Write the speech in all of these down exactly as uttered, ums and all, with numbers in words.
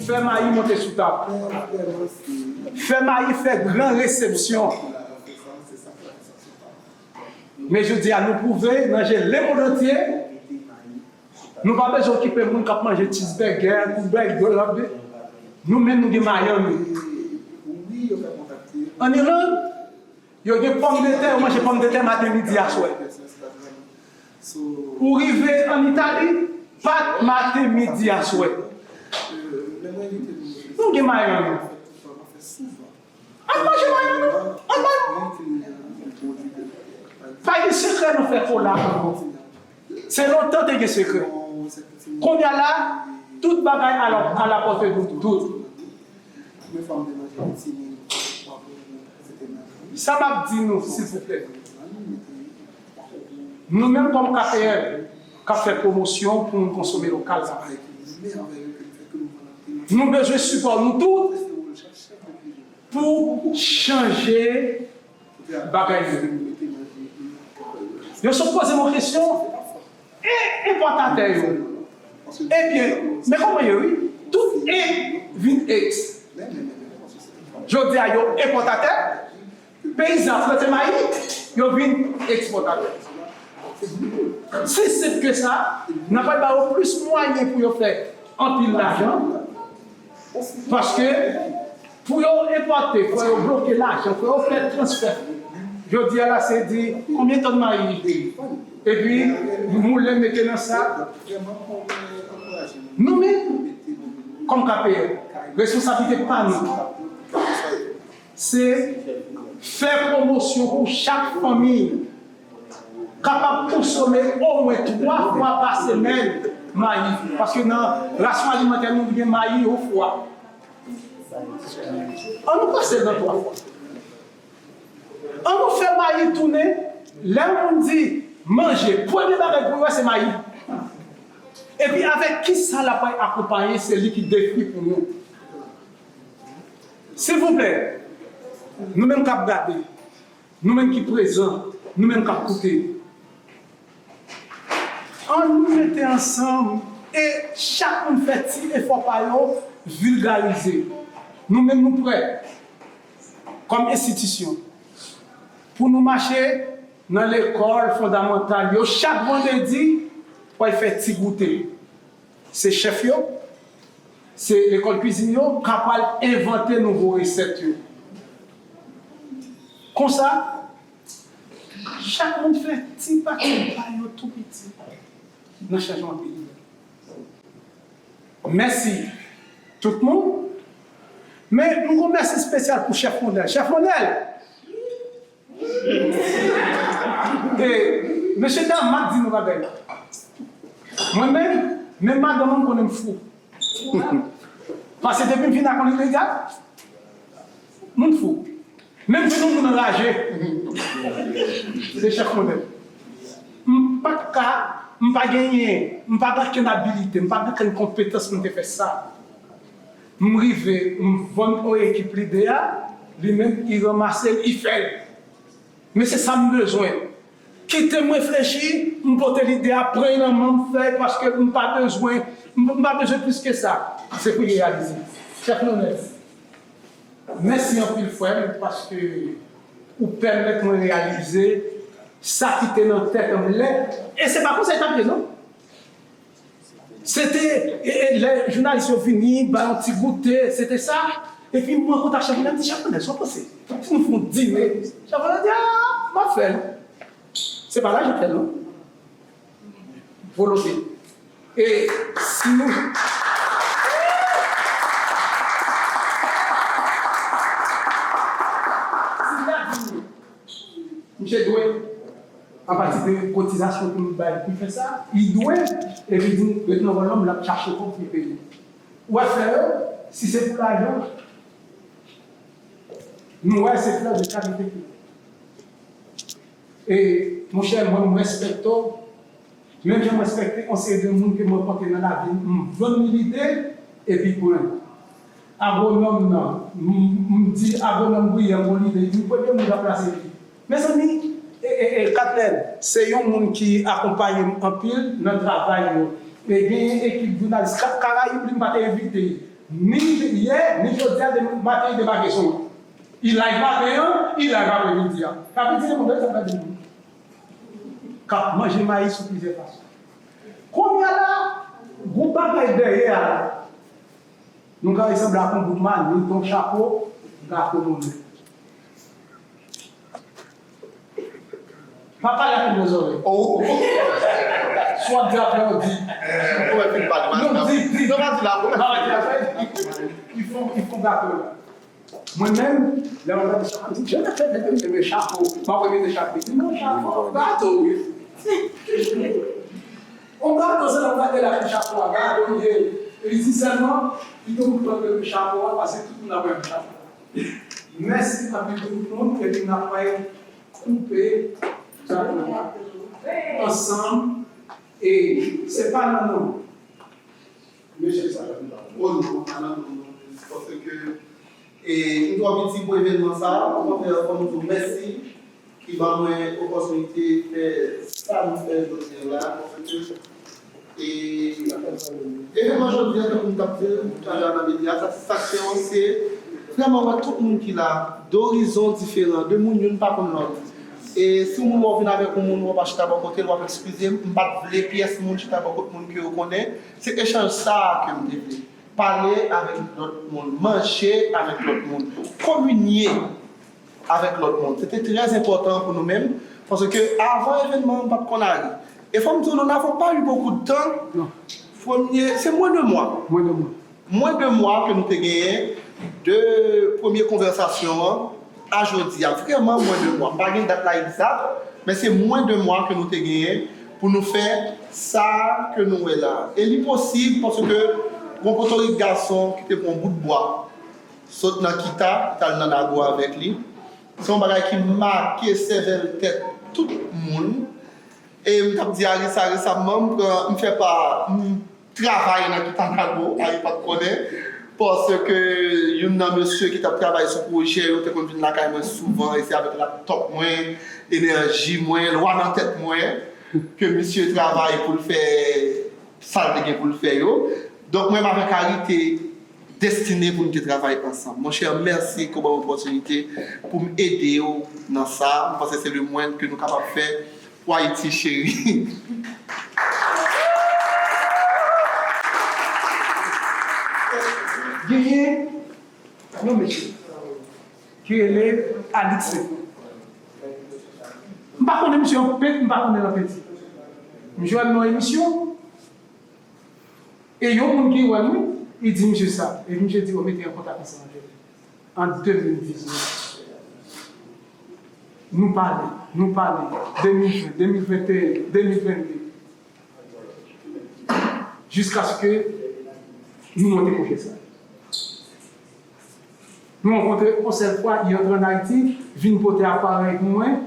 Fè mayi monte sou tab. Fè mayi fè gran resepsyon. Men jodi a, nou pwouve nan je lemonn antye, nou pa bezwen okipe moun k ap manje cheeseburger, hamburger, nou menm nou gen mayi an nou. An Ilann, yo gen pòmdetè, yo manje pòmdetè maten, midi, aswè. Ou rive an Itali, pat maten, midi, aswè. Nou gen mayi an nou. Ann manje mayi an nou. Ann bay. Pa gen sekrè nan fè kola ankò. Se lontan te gen sekrè. Kounye a la, tout bagay à la, à la portée de tout. Sa m ap di nou, silvouplè. Nou menm kòm K P L, k ap fè pwomosyon pou nou konsome lokal sa. Nou bezwen sipò nou tout pou chanje bagay yo. Yo sot poze m yon kesyon, e enpòtatè yo? Ebyen, men kòman yo, wi, tout e vin eks. Jodi a, yo enpòtatè, peyizan plante mayi, yo vin ekspòtatè. Si senp ke sa, n a pral ba yo plis mwayen pou yo fè anpil lajan, paske pou yo enpòte, fò yo bloke lajan, fò yo fè transfè. Jodi a la, se di konbyen tòn mayi, epi moulen, mete nan sak. Nou menm, kòm K P L, responsablite pa nou, se fè pwomosyon pou chak fanmi kapab konsome omwen twa fwa pa semèn mayi. Paske nan rasyon alimantè nou, gen mayi yon fwa. Ann nou pase l nan twa fwa. Ann nou fè mayi tounen. Lè yon moun di manje, premye bagay pou l wè se mayi. Epi avèk kisa l ap akonpaye, se li ki defi pou nou. Silvouplè, nou menm k ap gade, nou menm ki prezan, nou menm k ap koute, ann nou mete ansanm e chak moun fè ti efò pa yo, vilgarize. Nou menm nou prè, kòm enstitisyon, pou nou mache nan lekòl fondamantal yo chak vandredi pou al fè ti goute. Se chèf yo, se lekòl kwizin yo k ap al envante nouvo resèt yo. Konsa, chak moun fè ti pati pa yo tou piti nan chanjman peyi a. Mèsi tout moun. Men, m gon mèsi espesyal pou chèf Monèl. Chèf Monèl! E, mesye dam, m ap di nou bagay. Mwen menm, menm madanm mwen konnen m fou. Paske depi m vin ak yon lide, gad, moun fou. Menm vin yon moun anraje. Se chèf Monèl. M pa t ka, m pa genyen, m pa gen okenn abilite, m pa gen okenn konpetans pou m te fè sa. M rive, m vann yon ekip lide a, li menm, li ranmase l, li fè l. Men se sa m bezwen. Kite m reflechi, m pote lide a, pran l nan men m, fè l, paske m pa bezwen, m, m pa bezwen plis ke sa. Se pou l reyalize. Chèf Monèl, mèsi anpil, frè m, paske ou pèmèt mwen reyalize sa ki te nan tèt mwen lè, e se pa konsa l t ap ye, non. Se te, e, e, lè jounalis yo vini, ba yon ti goute, se te sa. Epi mwen kontak Chèf Monèl, m di, "Chèf Monèl, sa w panse? Si nou fè yon dine?" Chèf Monèl di, "A, m ap fè l." Se pa lajan k fè l, non. Volonte. E si nou, si la di nou, misye dwe, apati de kotizasyon ke nou bay pou fè sa, li dwe, epi di nou, ret nan wòl lan, l ap chache kòb pou li peye. Ou wè frè yo, si se pou lajan, nou wè se frè de kalite ki la. E, monchè, mwen, m respekte w. Menm jan m respekte yon seri de moun ke m rankontre nan lavi m, m vann li lide, epi pran. Agwonòm nan, m, m di agwonòm Brian gon lide, li di, "Premye moun k ap plase li." Mezanmi, e, e, e, Katnèl, se yon moun ki akonpaye m anpil nan travay yo. E genyen ekip jounalis Ka-, Karayib, li m pa te envite. Ni yè, ni jodi a, de maten, li debake sou mwen. Li live maten an, li live apremidi a. Sa vle di, se konsa sa fè di moun k ap manje mayi sou plizyè fason. Kounye a la, gwo bagay dèyè a la. Nou ka resanble ak yon bout mannik, yon chapo, gato monnen. Pa pale ak moun nan zòrèy. Oh. Si w ap di apre, w di. Ou wè fin pale, non, di, di. Non, pa di la, ou wè. Pa di la, di. Ils font, ils font gato la. Mwen menm, lè mwen gade chapo, mwen di, je vais faire des, des chapeaux. Mwen mete chapo. Di, non, chapo, gato, wi. On gato, se nan gade la ki chapo a, gato, li ye. E li di sèlman, li te konprann ke chapo a, paske tout moun ap wè chapo a. Mèsi anpil tout moun, epi n ap koupe gato a ansanm, e se pa nan non. Mesye sa, o non, pa nan non, non, paske, e, m twò piti pou evènman sa, okontrè, fò m di w mèsi ki ban mwen opòtinite fè sa m fè jodi a la, paske, e, evènman jodi a, tankou m t ap di l talè a nan medya, satisfaksyon an se vrèman wè tout moun ki la, dorizon diferan, de moun youn pa konn lòt. E si yon moun wè w vin avèk yon moun, w ap chita bò kote l, w ap eskize m, m pa t vle pyès moun chita bò kot moun ke yo konnen. Se echanj sa a ke m te vle. Pale avèk lòt moun, manje avèk lòt moun, kominye avèk lòt moun. Se te trè enpòtan pou nou menm, paske avan evènman an, m pa t konn Ari. E fò m di w, nous n'avons pas eu beaucoup de temps. Non. Premye, se mwens de mwa. Mwens de mwa. Mwens de mwa ke nou te genyen de premye konvèsasyon an a jodi a. Vrèman, mwens de mwa. M pa gen dat la egzak, men se mwens de mwa ke nou te genyen pou nou fè sa ke nou wè la. E li posib paske gon potorik gason ki te pran yon bout bwa, sot nan Kita, t al nan Nago avèk li. Se yon bagay ki make sèvèl tèt tout moun. E m t ap di Ari sa resamman, m pran, m fè pa, m travay nan Kita Nago, Ari pa t konnen, paske youn nan mesye ki t ap travay sou pwojè yo te konn vin lakay mwen souvan, e se avèk laptòp mwen, enèji mwen, lwa nan tèt mwen, ke misye travay pou l fè sa l te gen pou l fè yo. Donk, mwen menm avèk Ari te destine pou n te travay ansanm. Monchè, mèsi ke w ban m opòtinite pou m ede w nan sa. M panse se le mwens ke nou kapab fè pou Ayiti cheri. Genyen yon mesye ki rele Alix Saint. M pa konnen misye an pent, m pa konnen l an penti. M jwenn nan emisyon, e yon moun ki wè m, wi, li di misye sa. E misye di, "Yo mete an kontak ansanm avè m." An de mil diznèf. Nou pale, nou pale, de mil ven, de mil venteyen, de mil vennde. Jiskaske nou monte pwojè sa. Nou rankontre yon sèl fwa, li antre ann Ayiti, vin pote aparèy pou mwen,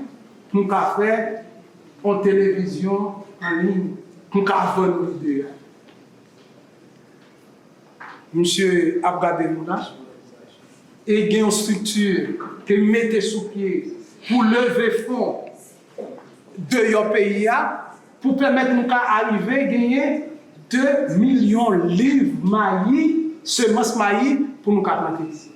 pou m ka fè yon televizyon an liy, pou m ka vann lide a. Misye ap gade nou la, e gen yon estrikti ke m mete sou pye pou leve fon deyò peyi a, pou pèmèt nou ka arive genyen de milyon liv mayi, semans mayi pou nou ka plante isi.